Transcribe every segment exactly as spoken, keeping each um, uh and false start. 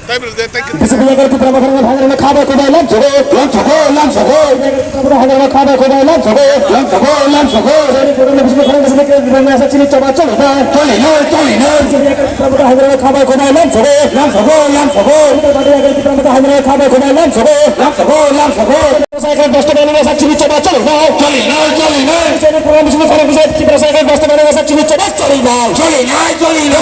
Thank you. Bisi bisi ke tipra motha no bhagre na khaba ko bai lam sogo, lam sogo, lam sogo. Tipra motha bhagre na khaba ko bai lam sogo, lam sogo, lam sogo. Jani program bisi khorang bisi ke tipra motha chini choba choli na, choli na, choli na. Bisi bisi ke tipra motha bhagre na khaba ko bai lam sogo, lam sogo, lam sogo. Tipra motha bhagre na khaba ko bai lam sogo, lam sogo, lam sogo. Cycle bus to bani masa chini choba choli na, choli na, choli na. Jani program bisi khorang bisi tipra cycle bus to bani masa chini choba choli na, choli na, choli na.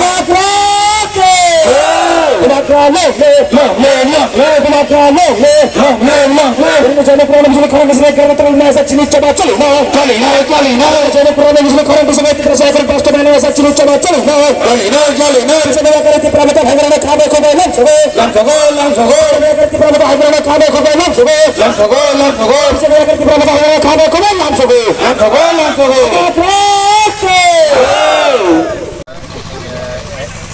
Democracy!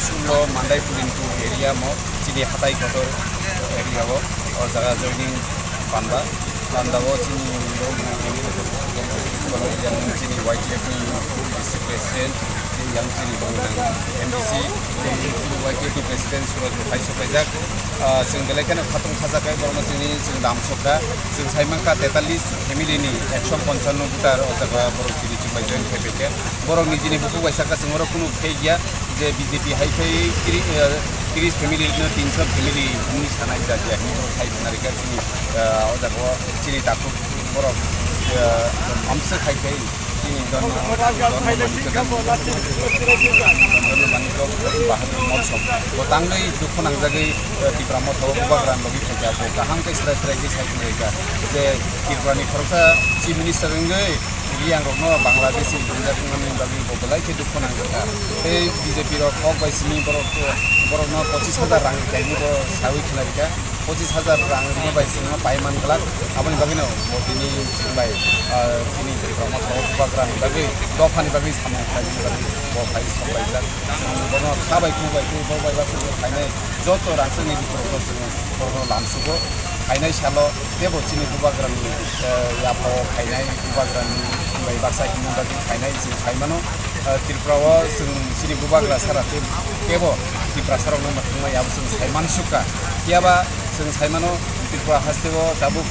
Sulo Mandai Pulintu area mo chini hatai kotor area o, o jaga joining panda, panda o chini yang chini Y T F ni district president, yang chini M D C, chini Y T F ni president Suraj Bhai sopaijak. Ah, chwng belai kheno khatung khajakai borokno chini chwng lam sokha. Chwng saimankha tetallis family ni ekso ponchanno voter o jaga borok chini chwng bai join khai paikha. Borok nijini bukhuk bai saka chwng oro kunu phek ya je B J P hai phai tiri-, eh, tris family no tinso family hwnwi sanai jak ya hwnwi borok khai khna rikha chini, eh, o jaga o chini takhuk borok, eh, amswk hai phai chini donno, donno manikha, donno manikha Bahadur Motsom bo tangwi dukhu nangjagwi, eh, Tipra Motha o bubagra logi phaikha bo kaham khe srai srai khe sai khna rikha je Tripura ni khoroksa chief minister wngwi Riyangrokno Bangladeshi rijak wngmani bagwi bo belai khe dukhu nangjakha. Tei B J P rok kok bai simi borok, borokno pochis hajar rang rwkhaimani bo saui khna rikha. Pochis hajar rang rwma bai chwngno pai man glak. Aboni bagwino bo tini chwng bai, ah, tini Tripura Motha o bubagrani bagwi, dophani bagwi samung khlaimani bagwi bo phai sok laijak. Chwng bono kha bai khu bai khe bo bai ba chwng khainai joto rangchakni biphorokno chwng borokno lamsugo. Phainai salo teibo chini bubagrani, eh, yapha o phainai bubagrani bai baksa himna bagwi phainai chwng sai mano. Eh, Tripura o chwng chini bubagra sara tei teibo Tiprasa rokno mwthangmani abo chwng sai mansukha. Phiyaba chwng sai mano Tripura haste o tabuk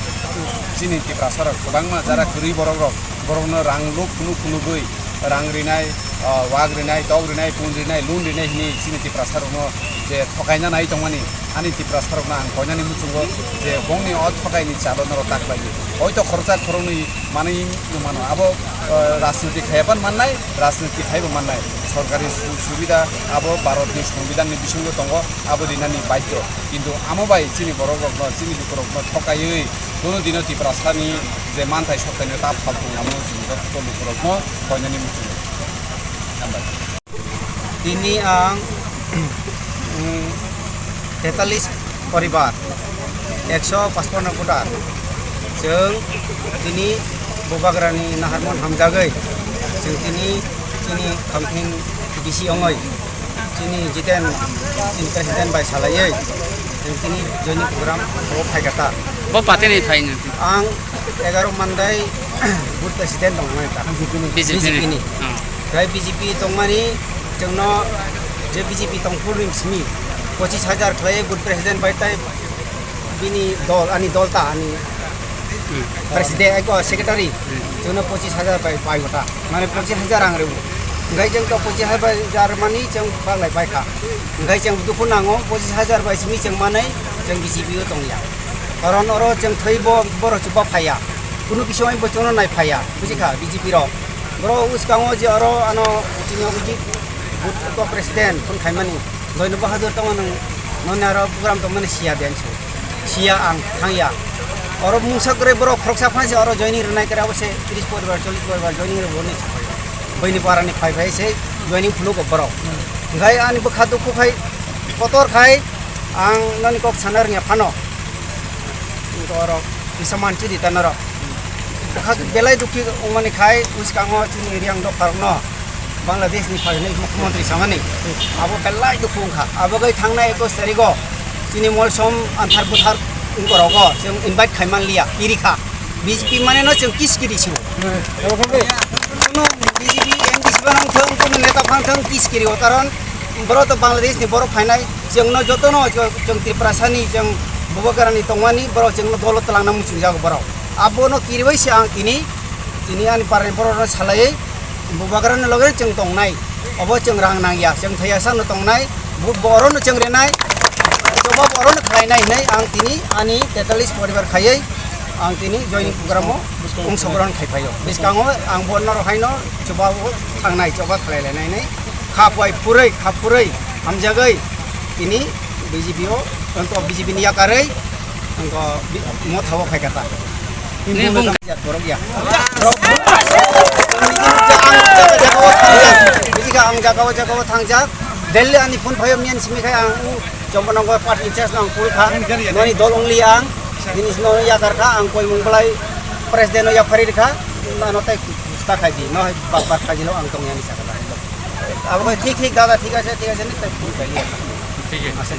chini Tiprasa rok kwbangma jara kwrwi borok rok, borokno rang luk phunuk phunugwi rang rinai, ah, wak rinai, tok rinai, pun rinai, loan rinai hwnwi chini Tiprasa rokno je thokaina nai tongmani, ani Tiprasa rokno ang koinani muchungo je bongni o thokaini chalo norok tak laidi. Hoito khoroksa khoroknwi manwi mano, abo, ah, rajniti khaiya ban mannai, rajniti khaibo mannai. Sorkari su-, subida abo Bharatni Songbidanni bisingo tongo, abo rinani baidhyo. Kintu amo bai chini borok rokno, chini lukurokno thokaiwi Kono dino Tiprasani je manthai soktaino ta phaltung lama o chwng joto lukurokno koinani muchungo. Hambai. Tini ang, mm, tetallis poribar, ekso pachpanno voter. Chwng tini bubagrani naharmon hamjagwi, chwng tini chini khamthing bisi ongoi. Chini Jiten, chini president bai salaiwi, chini joining program o phaikha ta. Bo party ni phaino? Ang egaro Mandai booth president tongmani ta. B J P ni. B J P ni. Hmm. Tei B J P tongmani chwngno je B J P tongphuru ni simi pochis hajar khlai booth president bai tai bini dol, ani dol ta, ani president, eko secretary, chwngno pochis hajar bai, bai gota. Mane pochis hajar rang rw. Hwnkhe chwng to pochis hajar mani chwng baglai bai kha. Hwnkhe chwng dukhu nango, pochis hajar bai simi chwng manai chwng B J P o tongya. Karon oro chwng thwi bo, borok chuba phaiya. Kunu bisingni bo chwngno nai phaiya. Buji kha B J P rok. Borok uskango je oro ano chini uji booth president phone khaimani. Doino Bahadur tongma nung, noni aro program tongmani siya de ansu. Siya ang thangya. Oro mungsa kwrwi borok khoroksa phansi oro joining rwnai kwrwi abo se tris poribar, chollish poribar joining rwbo ni. Buini parani phai phai se joining phunukgo borok. Hwnkhe ani bwkha dukhu khai, kotor khai, ang noni kok sana rwngya phano. Borok kisa manchidi ta norok. Bwkha belai dukhi wngmani khai, bwskango chini Riyang dopharokno Bangladesh ni phainai mukhyamantri samani. Abo belai dukhu wngkha. Abo bai thangnai ekus tarigo chini molsom anthar buthar wngkorogo chwng invite khai manliya, iri kha. B J P mane no chwng kiskiri sibo. Kuno B J P M D C banang thung, kuno neta phang thung kiskiri o karon Borok to Bangladesh ni borok phainai, chwngno jotono chwng Tiprasani, chwng Bubagrani tongmani borok chwngno dolo twlangna muchungjago borok. Abono kiriwi se ang tini, tini ani parani borokno salaiwi Bubagrani loge chwng tongnai. Obo chwng rang nangya, chwng thaiya sano tongnai, bu-, borokno chwng renai, joba borokno khlainai hinwi ang tini ani tetallis poribar khaiwi ang tini joining program o ongsogron khai phaio. Bwskango ang bo norok haino chuba o thangnai, chuba khlai lainai nai. Kha puai purui, kha purui, hamjagwi tini B J P o, angko B J P ni yakarwi, angko bi-, motha o khai kha ta. Ni bung- Jat borok ya. Rok bung- Bisi kha ang jaga o, jaga o thangjak. Delhi ani phone phaio miyan simi khai ang u Chompanongo party in charge no ang kul kha. Noni dol ongli ang. Bini sino yakar kha ang koi mung belai president no yaphari kha. Ano tai kusta khai di. No hai bak bak khai dilo ang tong yani sakha. Abo khai thik thik dada thik ase thik ase ni tai phone khai ya. Thik ase.